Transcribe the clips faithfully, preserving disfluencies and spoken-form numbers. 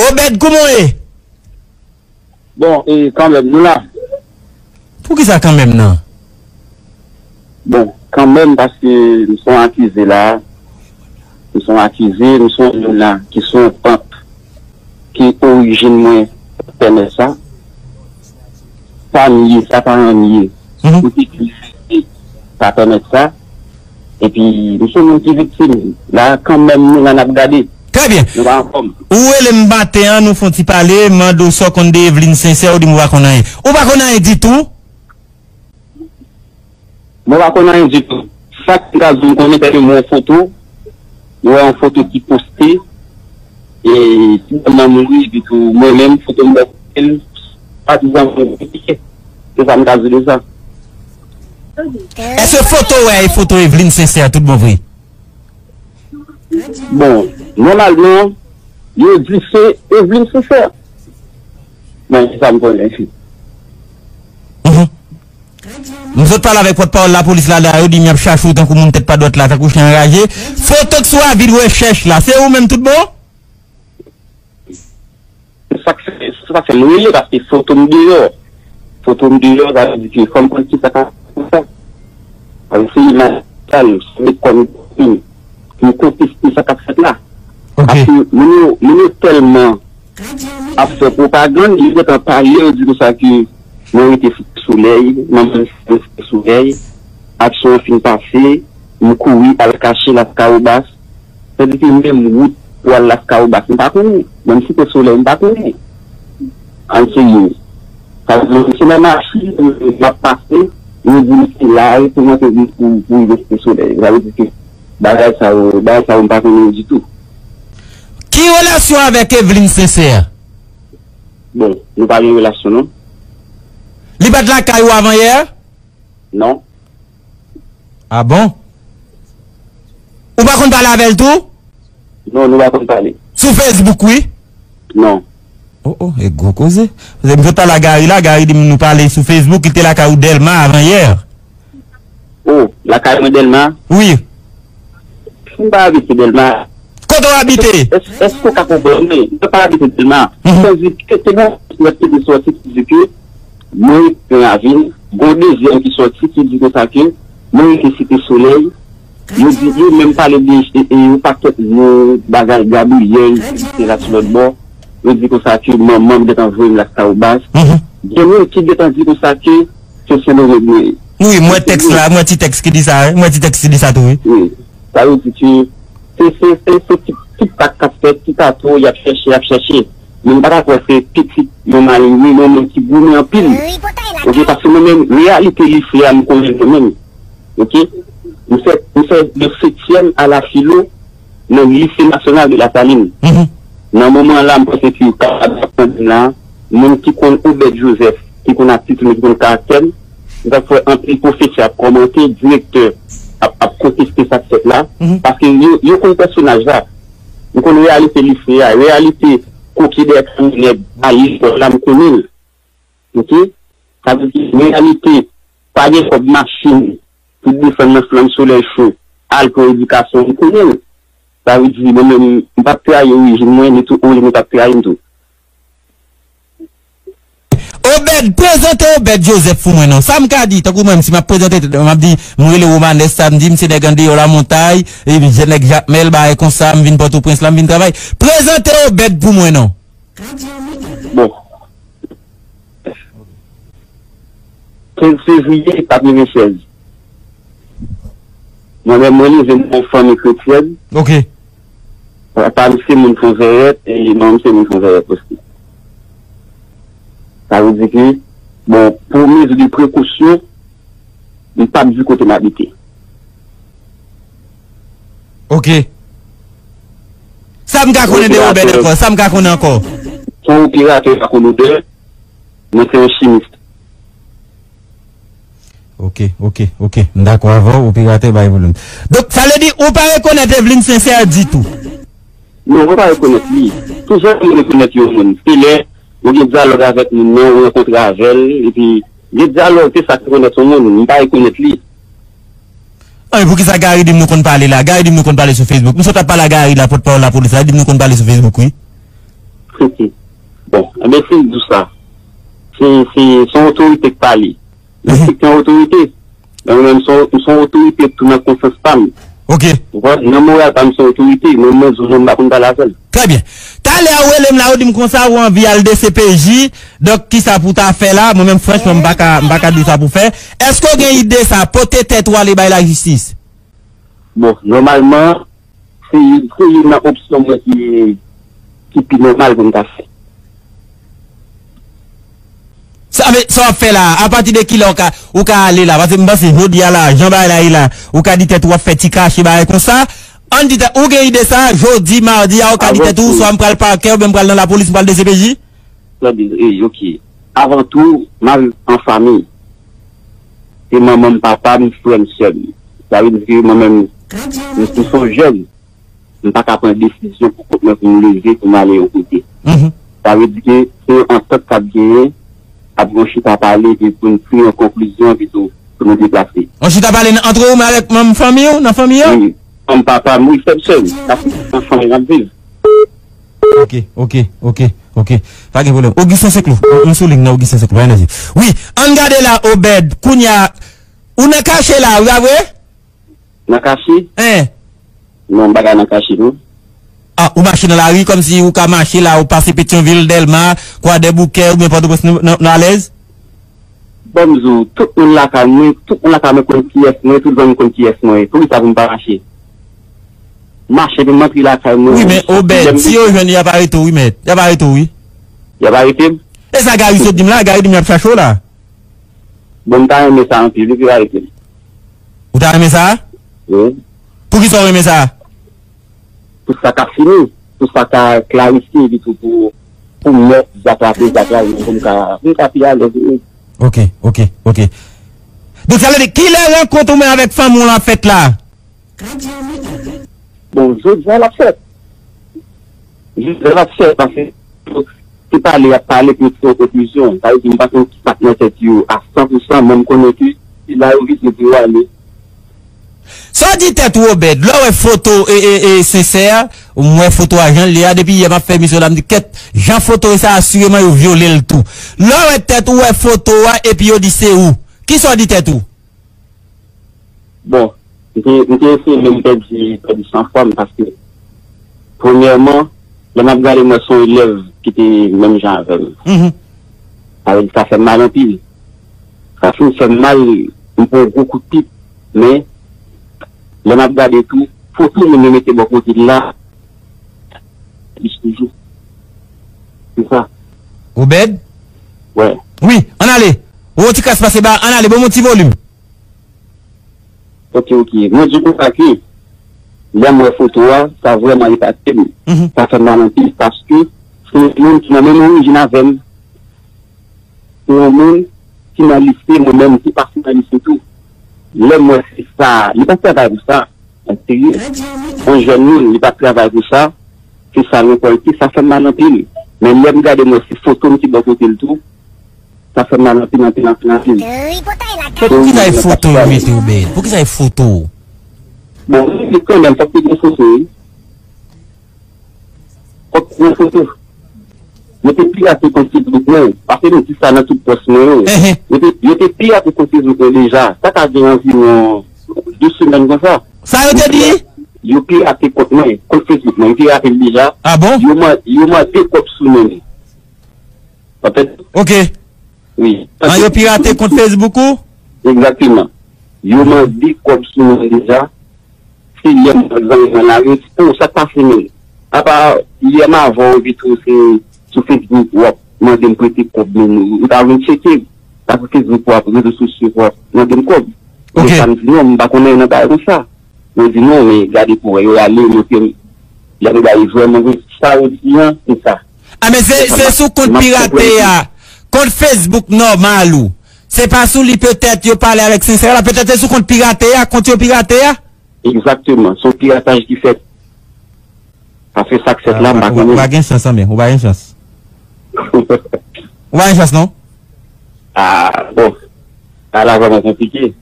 Obed, kouman w ye? Bon, e kanmenm, nou la. Poukisa kanmenm nan? Bon, kanmenm, paske m se yon akize la. M se yon akize, m se yon moun la ki se yon pant, ke orijin mwen pèmèt sa. Pa m ye, sa paran m ye. Mhm. Kote ki sa pèmèt sa. Epi, m se moun ki viktim. La, kanmenm, nou la n ap gade. Trè byen. Nou pa anfòm. Ou rele m maten an, nou fè yon ti pale, m mande w sa w konn de Evelyne Sincère, ou di m ou pa konn anyen. Ou pa konn anyen ditou? Mwen pa konn anyen ditou. Sa k ka di m konnen, se ke m wè yon foto, m wè yon foto ki poste, e ti dam nan mouri, epi tou mwen menm, foto m wè poste, patizan mwen kritike. Se sa m ka di de sa. Èske foto w wè e foto Evelyne Sincère tout bon vre? Bon, nòmalman, yo di se Evelyne Sincère. Mwen, se sa m konnen. Mhm. M sot pale avèk pòtpawòl lapolis la, la, yo di m y ap chache w tankou moun tèt pa dwat la, tankou chen anraje. Foto k sou avi de rechèch la, se ou menm tout bon? Se sa k fè, se sa k fè m rele, paske foto m deyò. Foto m deyò, sa vle di ke fò m konn kisa k ap fèt la. Sa vle di se imaj sa, m met kò m pou m konteste sa k ap fèt la. Ok. Paske moun yo, moun yo tèlman ap fè pwopagann, yo gentan pale, yo di konsa ke mwen rete Site Solèy, manman m rete Site Solèy, aksyon an fin pase, m kouri al kache Laskawobas, tandike menm wout pou al Laskawobas, m pa konnen, menm Site Solèy, m pa konnen. Ann serye. Sa vle di, se nan machin m ap pase, yo di m se la, pou m antre pou, pou rive Site Solèy. Sa vle di ke bagay sa yo, bagay sa yo, m pa konnen yo ditou. Ki relasyon avèk Evelyne Sincère? Bon, nou pa gen relasyon, non. Li pa t lakay ou avan yè? Non. Ah bon? Ou pa konn pale avè l tou? Non, nou pa konn pale. Sou Facebook, wi? Non. Oh, oh, e gwo koze. Paske m sot pale a Gary la, Gary di m nou pale sou Facebook, li te lakay ou Dèlma avan yè. Oh, lakay mwen Dèlma? Wi. M pa abite Dèlma. Kote w abite? Èske, èske w ka konprann mwen? Mwen pa abite Dèlma. Mhm. Tandike te gen yon ki te sòti ki di ke mwen rete nan ravin, gen yon dezyèm ki sòti ki di konsa ke mwen rete Site Solèy. Yo di, yo menm pale de, e, e, yon pakèt mo, bagay Gabriyèl, etsetera sou lòt bò. Yo di konsa ke manman m gentan voye m Laskawobas. Mhm. Gen moun ki gentan di konsa ke se Sendomeng mwen ye. Wi, m wè tèks la, m wè ti tèks ki di sa, wi. M wè ti tèks ki di sa tou, wi. Wi. Sa vle di ke se, se, se, se ti, ti pak k ap fèt, ti tato, y ap chèche, y ap chèche. Men m pa ta kwè se pitit yon malere, yon moun ki goumen anpil. Ok, paske mwen menm, reyalite lise a, m konnen l mwen menm. Ok? M fè, m fè de setyèm a la filo nan Lycée National de la Saline. Mhm. Nan moman la, m panse ke yo kapab ap tande m la, moun ki konn Obed Joseph, ki konn atitid mwen, ki konn karaktè m, m t ap wè anpil pwofesè ap kòmante, direktè ap, ap konteste sa k fèt la, mhm, paske yo, yo konn pèsonaj la. M konn reyalite lise a, reyalite koke dèyè kamyonèt, al lekòl la, m konnen l. Ok? Sa vle di, reyalite, pa gen kòb machin pou desann nan flanm solèy cho, al pran edikasyon, m konnen l. Sa vle di, mwen menm, m p ap trayi orijin mwen, ni tou orijin mwen p ap trayi m tou. Obed, prezante Obed Joseph pou mwen non. Sa m ka di, tankou mwen, si m ap prezante tèt mwen, m ap di, m rele Romanes Samedi, m se nèg andeyò Lamontay, epi jèn nèg Jakmèl, bagay konsa, m vin Pòtoprens la, m vin travay. Prezante Obed pou mwen non. Bon. Kenz fevriye katrevennsèz. Mwen menm, mwen leve nan yon fanmi kretyèn. Ok. Papa m se moun Fonvèrèt, e manman m se moun Fonvèrèt osi. Sa vle di ke, bon, pou mezi de prekosyon, m p ap di kote m abite. Ok. Sa m ka konnen de Obed ankò? Sa m ka konnen ankò? Se yon operatè lakolodè, mwen se yon chimis. Ok, ok, ok. M dakò avè w, operatè bay volim. Donk, sa vle di, ou pa rekonèt Evelyne Sincère ditou? Non, mwen pa rekonèt li. Ki jan pou m rekonèt yon moun? Se lè ou gen dyalòg avèk moun nan, ou rankontre avè l, epi gen dyalòg, se sa k rekonèt yon moun. M pa rekonèt li. An, e poukisa Gary di m nou konn pale la? Gary di m nou konn pale sou Facebook. M sot ap pale a Gary la, pòtpawòl lapolis la, li di m nou konn pale sou Facebook, wi. Bon, enben, si l di w sa, se, se, se yon otorite k pale. Mwen se yon otorite. Men mwen menm, se yon, se yon otorite tou nan konsyans pa m. Ok. Ou konprann? Nan moral pa m, se yon otorite. Mwen, mwen di w non, m pa konn pale avè l. Trè byen. Talè ou rele m la, ou di m konsa, ou anvi al D C P J. Donk, kisa pou w ta fè la? Mwen menm, franchman, m pa ka, m pa ka di w sa pou w fè. Èske w gen ide sa, pote tèt ou ale bay lajistis? Bon, nòmalman, se, se youn nan opsyon mwen ki, ki pi nòmal pou m ta fè. Sa, men, sa w ap fè la, apati de kilè ou ka, ou ka ale la? Paske m panse jodi a la, jan bagay la ye la, ou ka di tèt ou w ap fè ti kache bagay konsa. Ann di tèt, ou gen ide sa, jodi, madi a, ou ka di tèt ou, swa m pral pakè, oubyen m pral nan lapolis, m pral D C P J? Tande, e, ok. Avan tou, m ap viv an fanmi. Se manman m, papa m, frè m, sè m. Sa vle di ke mwen menm, m, m se yon jèn. M pa ka pran desizyon pou kont mwen pou m leve, pou m ale yon kote. Sa vle di ke se yon antant k ap genyen, ap gen yon chita pale, epi pou n tire yon konklizyon, epi tou, pou nou deplase. Yon chita pale nan, antre ou menm avèk manm fanmi w, nan fanmi an? Wi, manm papa m, wi, frè m, sè m. Sa se nan fanmi n ap viv. Ok, ok, ok, ok. Pa gen pwoblèm. Augustin Seclou, m, m sou liy nan Augustin Seclou, pa gen danje. Wi, ann gade la, Obed, kounye a, ou nan kache la, wi, pa vre? Nan kache? Hein? Non, m pa ka nan kache, non. Ah, ou mache nan lari, kòmsi ou ka mache la, ou pase Petyonvil, Dèlma, Kwadèboukè, oubyen Pòtoprens, nou, nou, nou alèz? Bon, m di w, tout moun lakay mwen, tout moun lakay mwen konn kiyès mwen, tout zanmi m konn kiyès mwen ye. Poukisa pou m pa mache? M mache pou m antre lakay mwen. Wi, men Obed, si yo jwenn ou, y ap arete w, wi, mèt. Y ap arete w, wi. Y ap arete m? E sa Gary sot di m la, Gary di m y ap chache w la. Bon, m ta renmen sa anpil, wi, pou yo arete m. Ou ta renmen sa? Wi. Poukisa w renmen sa? Pou sa ka fini, pou sa ka klarifye, epi tou pou, pou m mèt zak la, pou zak la, pou m ka, pou m ka pi alèz, wi. Ok, ok, ok. Donk, sa vle di, kilè rankont ou menm avèk fanmi w lan fèt la? Bon, jodi a l ap fèt. Jodi a l ap fèt, paske se pale y ap pale pou yo tire yon konklizyon. Sa vle di, m pa konn ki sa k nan tèt yo a san pou san, men m konnen ke se la yo vise pou yo ale. Sa w di tèt ou, Obed, lè w wè foto, e, e, e, Sensè, m wè foto a jan l ye a, depi yè m ap fè emisyon la, m di, kèt, jan foto sa, asireman yo vyole l tou. Lè w wè tèt ou, wè foto a, epi yo di se ou. Kisa w di tèt ou? Bon, m te, m te eseye menm pèdi, pèdi sanfwa m, paske, premyèman, lè m ap gade, m wè se yon elèv ki te menm jan avè m. Mhm. Sa vle di, sa fè m mal anpil. Sa fin fè m mal, m pran yon gwo kout pit. Men, lè m ap gade tou, foto moun yo mete bò kote l la, plis toujou. Se sa. Obed? Wè. Wi, ann ale. Ou yon ti kras pase ba, ann ale, ban m yon ti volim. Ok, ok. Mwen di w konsa ke, lè m wè foto a, sa vrèman epate m. Mhm. Sa fè m mal anpil, paske se yon moun ki nan menm orijin avè m. Se yon moun ki nan lise, mwen menm, m te pase nan lise tou. Lè m wè se sa, li pa t travay pou sa, an serye. Yon jèn moun, li pa t travay pou sa, se sa l rekòlte, sa fè m mal anpil. Men lè m gade, m wè se foto m ki bò kote l tou, sa fè m mal anpil, anpil, anpil, anpil. Poukisa e foto yo mete w, Obed? Poukisa e foto? Bon, li kanmenm, fòk te gen foto, wi. Fòk te gen foto. Yo te pirate kont Facebook mwen. Paske m di sa nan tout pòs mwen yo. Ehe. Yo te, yo te pirate kont Facebook mwen deja. Sa ka gen anviwon de semèn konsa. Sa yo te di? Yo pirate kont mwen, kont Facebook mwen. Yo pirate l deja. Ah bon? Yo man-, yo mande kòb sou men m. Anfèt, ok. Wi. An, yo pirate kont Facebook ou? Egzakteman. Yo mande kòb sou mwen deja. Se yè m pran zanmi mwen la, yo di, "Oh, sa k pase menm?" Apa, yè m avè w, epi tou, se sou Facebook w ap mande m prete kòb, men ou ta vin tcheke. Sa sou Facebook w ap, rezo sosyo w ap mande m kòb. Ok. Men sa m di, "Non, m pa konnen nan bagay konsa." Mwen di, "Non, men gade pou wè, yo rale, montre m." Lè m gade vrèman, vre, sa yo di an, se sa. Ah, men se, se sou kont pirate a, kont Facebook nòmal ou. Se pa sou li petèt yo pale avèk Sensè la, petèt se sou kont pirate a, kont yo pirate a. Egzakteman, se yon pirataj ki fèt. Paske sa k fèt la, m pa konnen. Ou pa gen chans, anben, ou pa gen chans. Ou pa gen chans, non? Ah, bon. Sa la vrèman konplike.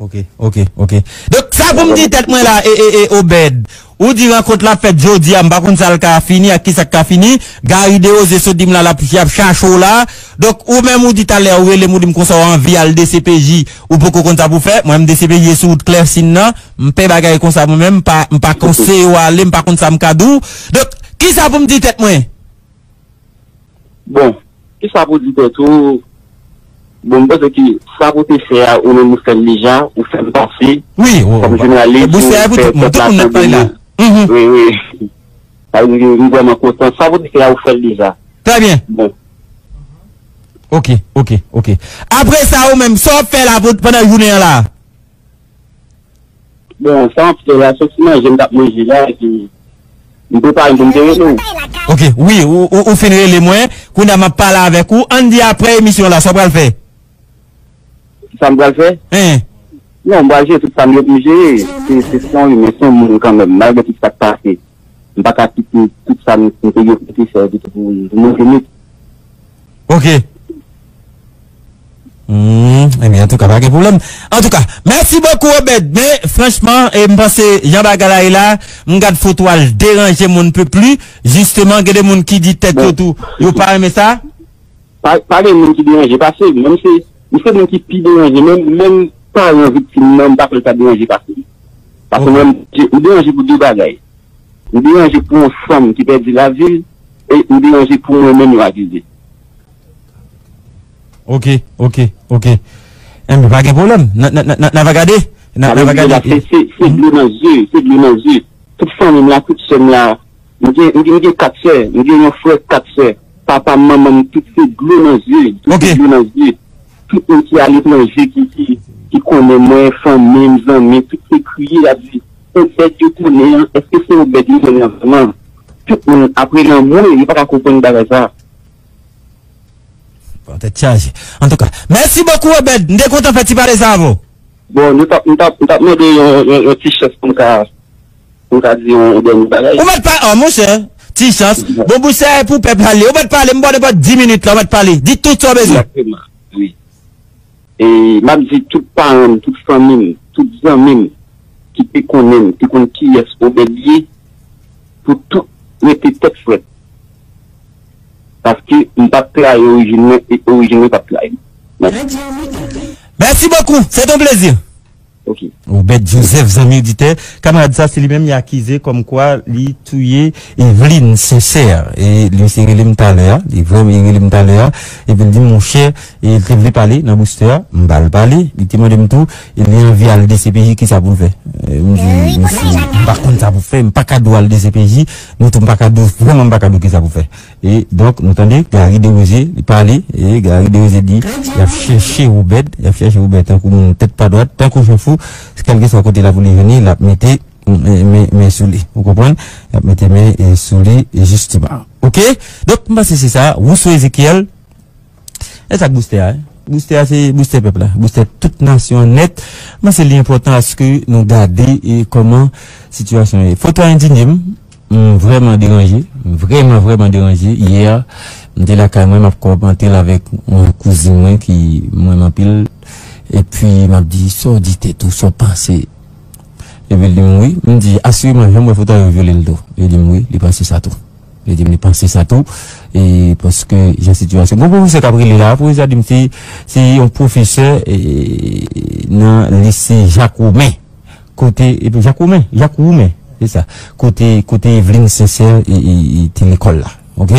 Ok, ok, ok. Donk, sa pou m di tèt mwen la, e, e, e, Obed, Ou di rankont la fèt jodi a, m pa konn sa l ka fini ak kisa k ka fini. Gary Desrosiers sot di m la, l ap, y ap chache w la. Donk, ou menm ou di talè, ou rele m, ou di m konsa w anvi al D C P J, ou poko konn sa pou fè. Mwen menm D C P J sou wout Klèsin nan, m pè bagay konsa mwen menm, m pa, m pa konseye w ale, m pa konn sa m ka di w. Donk, kisa pou m di tèt mwen? Bon, kisa pou di tèt ou? Bon, m panse ke sa pou te fè a, ou menm ou fè l deja, ou fè l pase. Wi, wi, kòm jounalis, ou fè pèp la tande nou. Wi, wi. Sa vle di ke m vrèman kontan. Sa pou te fè a, ou fè l deja. Trè byen. Bon. Ok, ok, ok. Apre sa, ou menm, sa w ap fè la pou, pandan jounen an la? Bon, sa m ap fè la, se yon ti manje m t ap manje la, epi m prepare m pou m te rele w. Ok, wi, ou, ou, ou fin rele mwen, kounye a m ap pale avèk ou. Ann di apre emisyon la, sa w pral fè? Sa m pral fè? Hein? Non, m pral jere tout sa m gen pou m jere. Se, se, se yon imen, se yon moun kanmenm, malgre tout sa k pase. M pa ka kite tout sa m, m te gen pou te fè, epi tou pou, pou manje m. Ok. Hmm, ebyen, antouka, pa gen pwoblèm. Antouka, mèsi bokou, Obed. Men, franchman, e, m panse, jan bagay la ye la, m gad foto a, l deranje m, on ne peut plus. Jisteman, gen de moun ki di tèt yo tou, yo pa renmen sa. Pa, pa gen moun ki deranje pase m. Menm se, m se moun ki pi deranje. Menm, menm paran viktim nan, m pa kwè l ta deranje pase m. Pase mwen, m, m deranje pou de bagay. M deranje pou yon fanm ki pèdi lavi l, e m deranje pou mwen menm yo akize. Ok, ok, ok. Enben, pa gen pwoblèm. N a, n a, n a, n a va gade. N a, n a va gade. Se, se, se dlo nan zye, se dlo nan zye. Tout fanmi m la, tout sè m la, m gen, m gen, m gen kat sè, m gen yon frè, kat sè. Papa m, manman m, tout se dlo nan zye, tout se dlo nan zye. Tout moun ki aletranje, ki, ki, ki konnen mwen, fanmi m, zanmi m, tout se kriye, y ap di, "Obed yo konnen an, èske se Obed yo konnen an vrèman?" Tout moun ap rele anmwe, yo pa ka konprann bagay sa. Bon, tèt chaje. Antouka, mèsi bokou, Obed. M te kontan fè ti pale sa avè w. Bon, nou t ap, m t ap, m t ap mande yon, yon, yon ti chans pou m ka, pou m ka di yon, yon dènye bagay. Ou mèt pa, oh, monchè, ti chans. Bon, bouch sa e pou pèp la li. Ou mèt pale, m ba w nenpòt dis minit la, ou mèt pale. Di tout sa w bezwen. Egzakteman, wi. E m ap di tout paran m, tout fanmi m, tout zanmi m ki te konnen m, ki konn kiyès Obed ye, pou tout rete tèt frèt. Paske m p ap trayi orijin mwen e orijin mwen p ap trayi m. Mèsi. Mèsi bokou. Se yon plezi. Ok. Obed Joseph, zanmi oditè, kamarad sa, se li menm y akize kòmkwa li touye Eveline Sincère. E li se rele m talè a, li vrèman rele m talè a, epi l di m, monchè, e l te vle pale nan booster a, m ba l pale, li te mande m tou, e li anvi al D C P J, kisa pou l fè? E m di, mesye, m pa konn sa pou fè, m pa ka di w al D C P J, nou tou m pa ka di w, vrèman m pa ka di w kisa pou fè. E donk, nou tande, Gary Desrosiers, li pale, e Gary Desrosiers di, y ap chèche Obed, y ap chèche Obed tankou moun tèt pa dwat, tankou jan fou, kèlkeswa kote la pou li vini, l ap mete men, men, men sou li. Ou konprann? Y ap mete men, e, sou li, e, jisteman. Ok? Donk, m panse se sa. Rousseau Ezekiel, e sa k booster a, hein? Booster a, se booster pèp la. Booster tout nasyon an nèt. M panse li enpòtan aske nou gade, e, kòman sitiyasyon ye. Foto a endinye m. M vrèman deranje. M vrèman, vrèman deranje. Yè, m te lakay mwen, m ap kòmante l avèk yon kouzin mwen ki m renmen anpil. Epi, m ap di, sa w di tèt ou, sa w panse? Epi, l di m, wi. M di, asireman, jan m wè foto a, yo vyole l tou. Li di m, wi, li panse sa tou. Li di m, li panse sa tou. E paske, jan sitiyasyon. Gon pwofesè k ap rele la, pwofesè a di m, se, se yon pwofesè, e, nan lise Jak Women. Kote, epi Jak Women, Jak Women, se sa. Kote, kote Eveline Sincère, e, e, e, te lekòl la. Ok?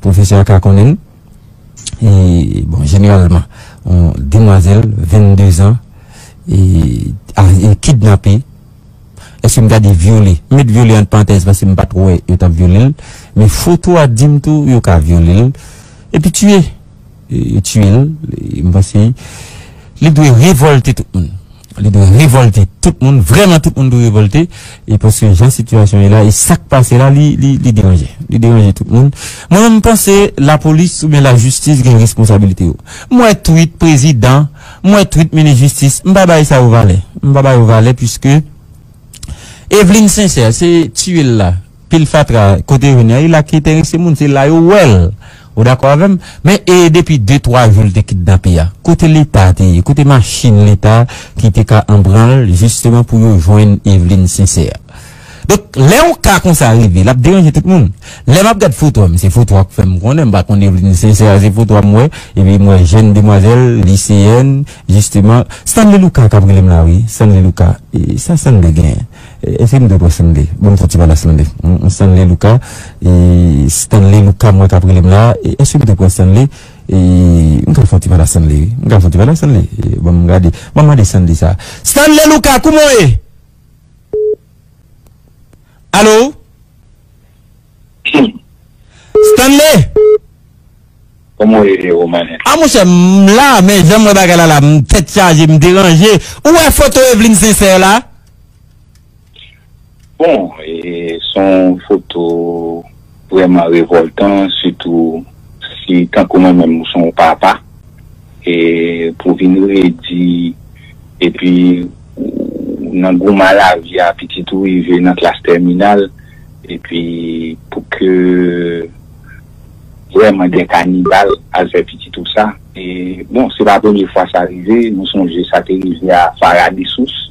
Pwofesè a ka konnen l. E, bon, jeneralman, yon demwazèl, vennde zan, e, a, e kidnape. Èske m ta di vyole? M met vyole ant parantèz paske m pa t wè yo t ap vyole l. Men foto a di m tou yo ka vyole l. Epi tiye. E, yo tiye l. E, m panse li dwe revòlte tout moun. Li dwe revòlte tout moun. Vrèman, tout moun dwe revòlte. E paske jan sitiyasyon ye la, e sa k pase la, li, li, li deranje. Li deranje tout moun. Mwen menm, m panse lapolis oubyen lajistis gen responsabilite yo. M wè tweet prezidan, m wè tweet minis jistis, m pa bay sa yo valè. M pa bay yo valè, piske Eveline Sincère, se tiye l la. Pil fatra, kote yo vini an, e la ki enterese moun, se la yo wè l. Ou dakò avè m? Men, e depi de twa jou l te kidnape a, kote Leta te ye? Kote machin Leta ki te ka anbranl, jisteman pou yo jwenn Eveline Sincère? Donk, lè yon ka konsa rive, l ap deranje tout moun. Lè m ap gad foto a, m, se foto a k fè m konnen, m pa konn Evelyne Sincère, se foto a m wè, epi m wè jèn demwazèl, liseyèn, jisteman. Stanley Lucas k ap rele m la, wi. Stanley Lucas. E, sa Stanley genyen? E, èske m dwe pran Stanley? Ban m fè yon ti pale a Stanley. M, m, Stanley Lucas. E, Stanley Lucas, m wè k ap rele m la. E, èske m dwe pran Stanley? E, m ka fè yon ti pale a Stanley, wi. M ka fè yon ti pale a Stanley. E, ban m gade. Ban m mande Stanley sa. Stanley Lucas, kouman w ye? Alo? Stanley? Kòman w ye, Romanen? A, monchè, m la, men jan m wè bagay la la, m tèt chaje, m deranje. Ou wè foto Evelyne Sincère la? Bon, e, se yon foto vrèman revòltan, sitou si, tankou mwen menm, ou se yon papa, e pou vin redi, epi ou nan goumen lavi a, pitit ou rive nan klas tèminal, epi pou ke vrèman de kanibal al fè pitit ou sa. E, bon, se pa premye fwa sa rive, nou sonje sa te rive a Farah Dessources.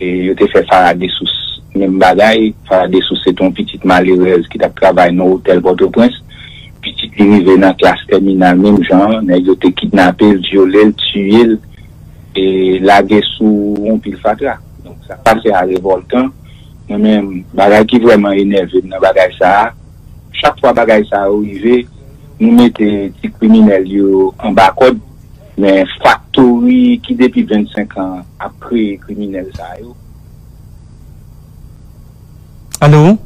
E yo te fè Farah Dessources menm bagay. Farah Dessources se te yon pitit malerèz ki t ap travay nan otèl Pòtoprens. Pitit li rive nan klas tèminal menm jan an, nèg yo te kidnape l, vyole l, tiye l, e lage sou yon pil fatra. Donk, sa pase a revòltan. Mwen menm, bagay ki vrèman enève m nan bagay sa a, chak fwa bagay sa yo rive, nou mete ti kriminèl yo anba kòd, men faktori ki depi vennsenk an ap kreye kriminèl sa yo. Alo?